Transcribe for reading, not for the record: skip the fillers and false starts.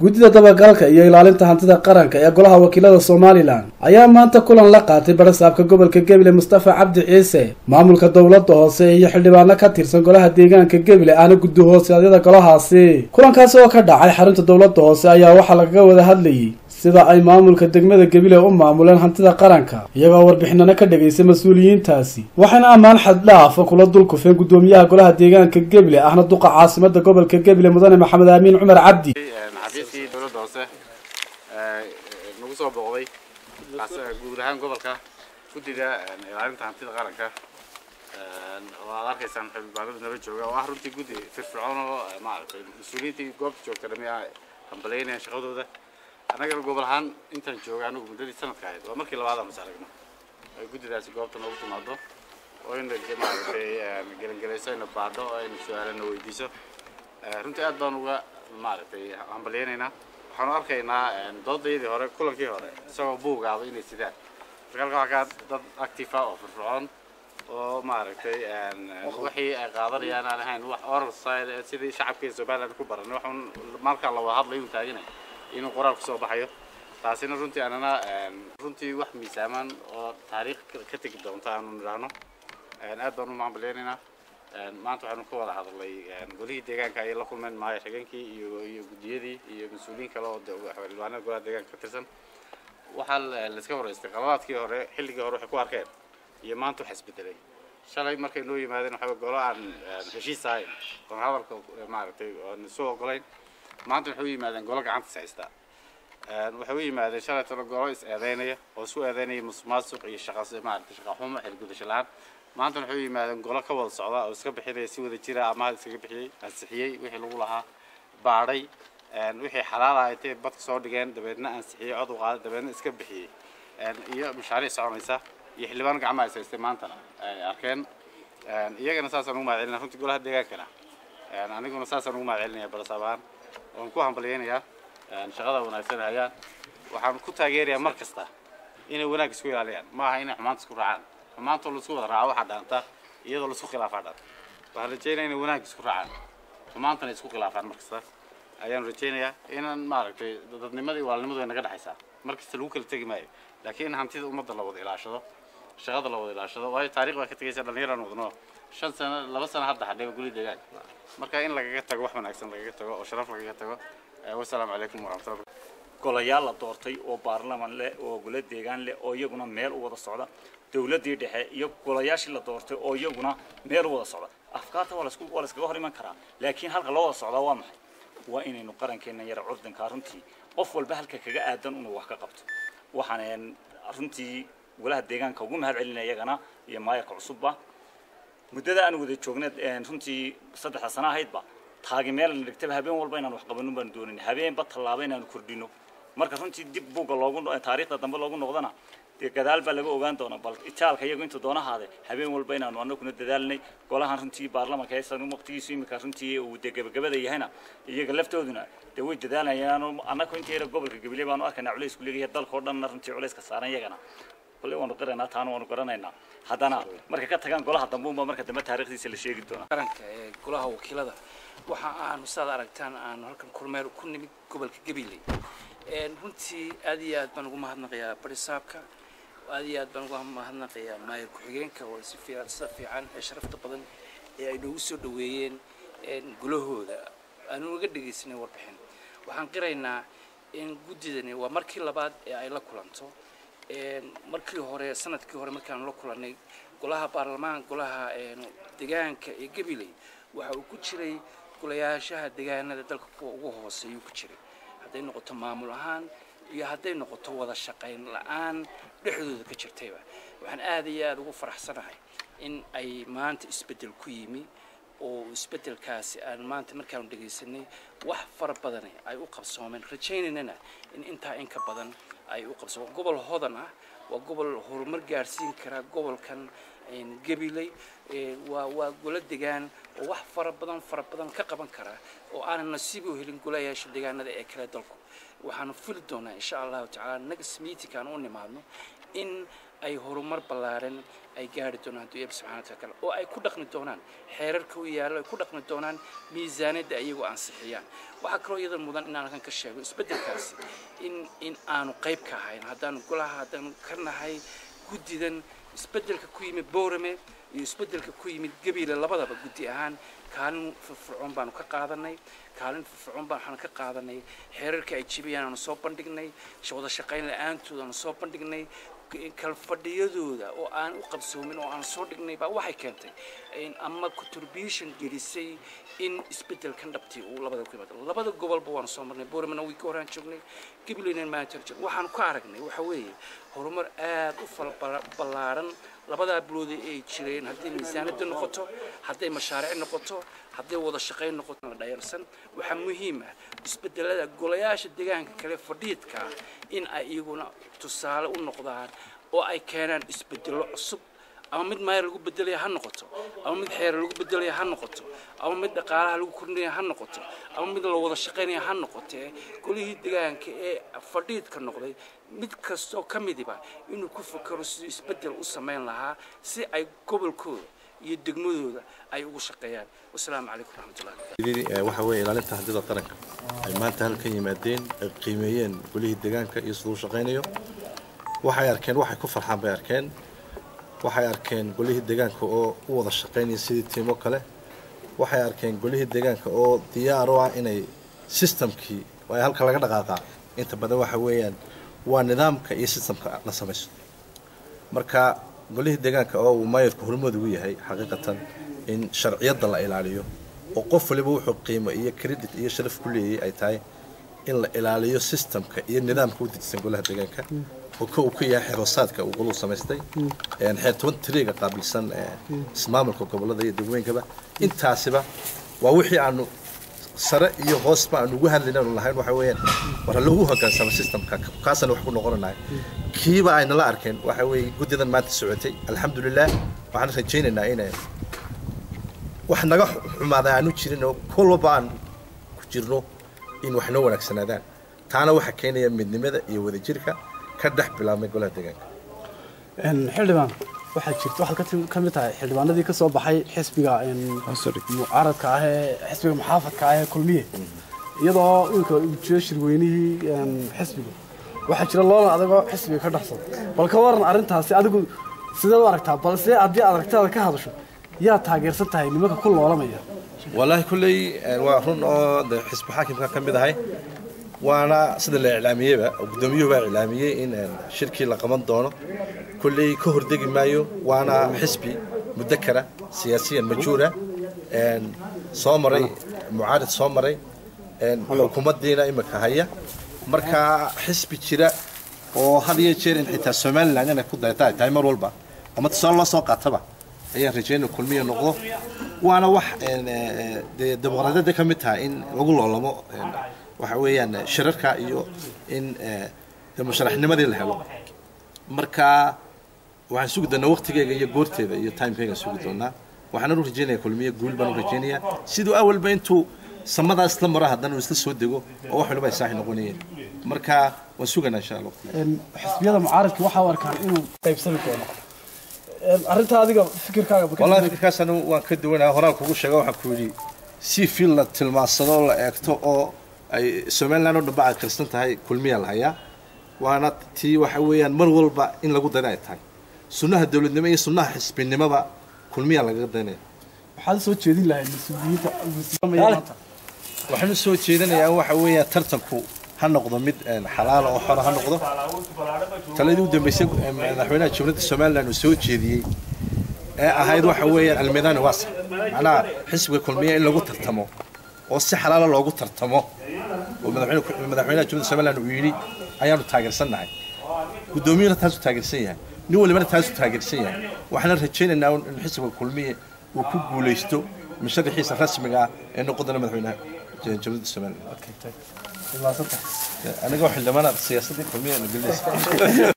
Guddida dabagalka iyo ilaalinta hantida qaranka ee golaha wakiilada Somaliland ayaa maanta kulan la qaatay barasaabka gobolka Gabiley Mustafa Cabdi Ciise, maamulka dowladda hoose iyo xildhibaano ka tirsan golaha deegaanka Gabiley ahna guddi hoosyada golahaasi. Kulankaasi oo ka dhacay xarunta dowladda hoose ayaa waxaa lagaga wada hadlayay sida ay maamulka degmada Gabiley u maamuleen hantida qaranka, iyagoo warbixinana ka dhageystay mas-uuliyiintaasi, waxayna ammaan xad dhaaf kula dul kufeen guddoomiyaha golaha deegaanka Gabiley ahna duqa caasimadda gobolka Gabiley Mudane Maxamed Amiin Cumar Cabdi. Xafiiskii dowladda hoose nagu soo booqday guud ahaan gobolka guddida ilaalinta hantida qaranka oo aad arkaysaan xildhibaanada nala jooga, oo ah runtii guddi firfircoon oo maaragtay mas-uuliyiintii goobta joogta dhami ay hambalaynayaan shaqadooda. Annagana gobol ahaan intaan jooga anigu muddadii sanadka ahayd waa markii labaad aan is aragno ay guddidaasi goobta noogu timaado oo ayna maaragtay gelangelayso, ayna baadho oo ayna su-aalana weydiiso. Runtii aad baan uga maaragtay hambalyaynaynaa. Waxaanu arkaynaa doodayadii hore, kulankii hore isagoo buugaaba inay sidaan. Marka halka waxaa ka dad active ah oo firfircoon oo maaragtay wixii ay qaadanayaan aan ahayn wax oral side sidii shacabka Somaliland ku baranay, waxuun markaa la wada hadlayo inuu taaganay inuu qoraal kusoo baxayo. Taasina runtii anana runtii wax miisaaman oo taariikh ka tegi doonta aanu nidhaahno. Aad baan u hambalyaynaynaa. Maanta waxaanu ka wada hadalnay golihii deegaanka ayay la kulmeen maaya xigeenkii iyo guddiyadii iyo mas-uuliyiin kale oo xildhibaanada golaha deegaanka ka tirsan. Waxaa la iska waraystay qaladaadkii hore, xilligii hore waxay ku arkeen iyo maanta wax isbedelay. Shalay markay noo yimaadeen waxaa golo aan heshiis ahayn oon hadalka maaragtay oon isu ogolayn. Maanta waxay u yimaadeen golo gacanta is haysta. Waxay u yimaadeen shalay tolo golo is eedeynaya oo isku eedeynaya musuqmaasuq iyo shaqa maaragtay shaqa xumo, xilgudasho la-aan. Maanta waxay u yimaadeen golo ka wada socda oo iska bixinaya si wada jira, amaha iskaga bixiyey, ansixiyey wixii lagu lahaa, baadhay wixii xalaal ah intay badka soo dhigeen, dabeedna ansixiyey, cod u qaaday, dabeedna iska bixiyey, iyo mashaariic soconaysa iyo xildhibaan gacmaha is haystay maantana ay arkeen. Iyagana saasaan ugu mahad celinaya runtii golaha deegaankana. Aniguna saasaan ugu mahad celinaya barasaab ahaan oon ku hambalyaynayaa shaqada wanaagsan hayaan. Waxaan ku taageerayaa mar kasta inay wanaag isku ilaaliyaan, ma aha inay xumaanta isku raacaan. Xumaantoo laisku wada raaco waxaa dhaanta iyadoo laisku khilaafaa dhaanta. Waxaan rajeynaya inay wanaag isku raacaan, xumaantana isku khilaafaan mar kasta ayaan rajeynayaa. Inaan maaragtay dadnimadii walaalnimadu way naga dhexaysaa, mar kasta lagu kala tegi maayo, laakiin in hantida ummadda la wada ilaashado, shaqada la wada ilaashado, waayo taariikh baa ka tegaysa. Dhalinyaraan wadno 5 sano, 2 sano hadda hadhay goli deegaanka, marka in lagaga tago wax wanaagsan lagaga tago oo sharaf lagaga tago. Wasalaamu calaykum waraxmatullah. Golayaal la doortay oo baarlaman leh oo golo deegaan leh oo iyaguna meel u wada socda, dowladdii dhexe iyo golayaashii la doortay oo iyaguna meel u wada socda. Afkaarta waa la iskaga hor iman karaa, laakiin halka loo wada socdaa waa maxay? Waa inaynu qarankeena yara curdinkaa runtii qof walba halka kaga aadan inuu wax ka qabto. Waxaan runtii golaha deegaanka ugu mahad celinaya iyagana iyo maayarka cusubba muddada aan wada joognay runtii 3da sano ahaydba taagi meel la dhigtaba habeen walba inaan wax qabanno baanu doonayn, habeenba tallaabo inaanu kordhino. Marka runtii dib buugga loogu taariikhda dambe loogu noqdona dee gadaal baa laga ogaan doonaa. Bal itaalka iyagu intuu doona ahaade, habeen walba inaanu anaguna dadaalnay. Golahan runtii baarlamanka heesan waqtigiisu imika runtii uu dee gabagabada yahayna, iyaga laftooduna dee way dadaalayaan. Annagu inta yara gobolka Gabiley baanu arkaynaa culays ku leeyahay, dalka oo dhanna runtii culayska saaran iyagana kolley waanu qiraynaa, taana waanu garanaynaa. Haddana marka ka tagaan golaha dambe unbaa marka dambe taariikhdiisa la sheegi doonaa. Qaranka ee golaha wakiilada waxa aanu sidaad aragtaan aanu halkan kormeer ku nimid gobolka Gabiley. Runtii aad iyo aad baan ugu mahadnaqayaa barisaabka, aad iyo aad baan ugu mahadnaqayaa maayar ku-xigeenka oo si fiican, sida fiican ee sharafta badan ee ay noogu soo dhaweeyeen golahooda aanu uga dhegaysanay warbixin. Waxaan qiraynaa in guddidani waa markii labaad ee ay la kulanto. Markii hore, sanadkii hore markaanu la kulannay golaha baarlamaan, golaha deegaanka ee Gabiley waxa uu ku jiray golayaashaha deegaanada dalka kuwa ugu hooseeyuu ku jiray, hadday noqoto maamul ahaan iyo hadday noqoto wada shaqayn la-aan dhexdooda ka jirtayba. Waxaan aad iyo aada ugu faraxsanahay in ay maanta isbeddel ku yimi oo isbeddelkaasi aan maanta markaanu dhegaysanay wax fara badani ay u qabsoomeen, rajaynaynana in intaa in ka badan ay u qabsoom. Waa gobol hodan ah, waa gobol horumar gaarsiin kara gobolkan Gabiley, waa golo degaan oo wax fara badan fara badan ka qaban kara oo aanan nasiib u helin golayaasha deegaanada ee kale dalku. Waxaanu fili doonaa insha Allahu tacaala next meeting aan u nimaadno in Ay horumar ballaaran ay gaari doonaan hadduu Eebbe subxana wataala, oo ay ku dhaqmi doonaan xeerarka u yaallo, ay ku dhaqmi doonaan miisaaniyadda iyagoo ansixiyaan. Waxaa kaloo iyada mudan inaan halkan ka sheego isbeddelkaasi in aanu qayb ka ahayn, haddaanu golaha, haddaanu ka nahay guddidan. Isbeddelka ku yimid Boorame iyo isbeddelka ku yimid Gabiile labadaba guddi ahaan kaalin firfircoon baanu ka qaadanay. Kaalin firfircoon baan waxaanu ka qaadanay xeerarka ay jibiyaan aanu soo bandhignay, wada shaqayn la-aantooda aanu soo bandhignay, kalfadhiyadooda oo aan u qabsoomin oo aan soo dhignay baa waxay keentay ama contribution gelisay in isbeddelkan dhabtii uu labada ku yimaado. Labada gobolba waanu soo marnay. Booramana way ka horaan joognay, Gabileyna maanta joog. Waxaanu ka aragnay waxa weeye horumar aad u ballaaran labadaa bilood ay jireen, hadday miisaaniyadda noqoto, hadday mashaariic noqoto, hadday wada shaqayn noqoto la dhayarsan. Waxaa muhiim ah isbedelada golayaasha deegaanka kale fadhiidka ah in ay iyaguna tusaale u noqdaan oo ay keenaan isbedelo cusub, ama mid maayar lagu bedelaya ha noqoto, ama mid xeer lagu bedelaya ha noqoto, ama mid dhaqaalaha lagu kordhinaya ha noqoto, ama mid la wada shaqaynaya ha noqotee. Golihii deegaanka ee fadhiidka noqday mid kastoo ka midiba inuu ku fakero siduu isbedel u samayn lahaa si ay gobolkooda iyo degmadooda ay ugu shaqeeyaan. Wasalaamu calaykum waraxmatullahi. Waxa weeye ilaalinta hantida qaranka ay maanta halkan yimaadeen, ay qiimeeyeen golihii deegaanka iyo siduu u shaqaynayo. Waxay arkeen, waxay ku farxaan bay arkeen. Waxay arkeen golihii deegaanka oo u wada shaqaynaya sidii tiimo kale. Waxay arkeen golihii deegaanka oo diyaar u ah inay systemkii ay halka laga dhaqaaqaa. Inta badan waxa weeyaan waa nidaamka iyo systemka la samaysto. Marka golihii deegaanka oo uu maayarku hormood ugu yahay xaqiiqatan in sharciyadda la ilaaliyo oo qof waliba wuxuu qiimo iyo credit iyo sharaf ku leeyahay ay tahay in la ilaaliyo systemka iyo nidaamka u dejisan golaha deegaanka, oo ka uu ka yahay xerosaadka uu goluhu samaystay, xeer 13-ga qaabilsan ismaamulka gobolada iyo degmooyinkaba. Intaasiba waa wixii aanu sare iyo hoosba aan ugu hadlayna lahayn. Waxa weeyaan war lagu hogaansamo systemka, kaasana wax ku noqonanahay kiiba ayna la arkeen. Waxa weeye guddidan maanta socotay, alxamdulilah, waxaan rajaynaynaa inay wax naga xumaada aanu jirin oo kolwaba aan ku jirno in wax noo wanaagsanaadaan. Taana waxaa keenaya midnimada iyo wadajirka ka dhex bilaabmay golaha deegaanka. Xildhibaan, waxaa jirta, waxaad ka mid tahay xildhibaanadii ka soo baxay xisbiga mucaaradka ah ee xisbiga muxaafadka ah ee Kulmiye. Iyadoo iminka uu jiro shirweynihii xisbiga, waxaa jira loolan adagoo xisbiga ka dhexsada. Bal ka waran arrintaasi, adigu sideed u aragtaa? Balse haddii aad aragtaada ka hadasho, yaa taageersan tahay nimanka ku loolamaya? Wallaahi kulley waa run oo de xisbi xaakimka ka mid ahay, waana sida la iclaamiyeyba, guddoomiyuhu baa iclaamiyey in shirkii la qaban doono. Kulley ka hordegi maayo, waana xisbi mudakara siyaasiyan majuura soo maray, mucaarid soo maray, xukuumaddiina imika haya. Marka xisbi jira oo had iyo jeer in xitaa Somaliland inay ku dayata ay tahay mar walba ama tusaale loo soo qaataba ayaan rajaynaya Kulmiya noqdo. Waana wax dee dimuqraadiyadda ka mid tahay in lagu loolamo, waxa weeyaan shirarka iyo in dee musharaxnimadii la helo. Marka waxaan sugi doonaa waqtigeyga iyo goorteeda iyo timekeyga sugi doonaa. Waxaan u rajaynaya Kulmiye guul baan u rajaynayaa, siduu awalba intuu samadaa isla maro haddana uu isla soo dego oo wax waliba ay saaxi noqonayeen. Marka waan suganaa insha Allah. Xisbiyada mucaaradka waxaa u arkaan inuu qaybsami doono arrinta, adiga fikirkaaga? Wallahi fikirkaas anigu waan ka duwanahay. Horaan kugu sheega, waxaan ku yidhi si fil la tilmaansado la eegto oo ay Somaliland oo dhanba ay qirsan tahay Kulmiya la hayaa. Waana tii waxa weeyaan mar walba in lagu dayna ay tahay sunnaha dowladnimo iyo sunnaha xisbinimoba, Kulmiya lagaga daynaya. Waxaad soo jeedin lahayd mas-uuliyiinta maanta? Waxaan u soo jeedinayaa waxa weeyaan tartanku ha noqdo mid xalaala oo xora ha noqdo. Taladii u dambeysay madaxweynaha Jamhuuriyadda Somaliland uu soo jeediyey ee ahayd waxa weeyaan almiidaani waasix, macnaha xisbiga Kulmiye in lagu tartamo oo si xalaala loogu tartamo oo madaxweynaha Jamhuuriyadda Somaliland uu yidhi ayaanu taageersannahay, guddoomiyuhuna taasuu taageersan yahay, nin walibana taasuu taageersan yahay. Waxaana rajaynaynaa in xisbiga Kulmiye uu ku guulaysto musharaxiisa rasmiga ah ee noqon doona madaxweynaha Jamhuuriyadda Somaliland. Aniga xildhibaanaad siyaasaddii Kulmiye na gelinaysa.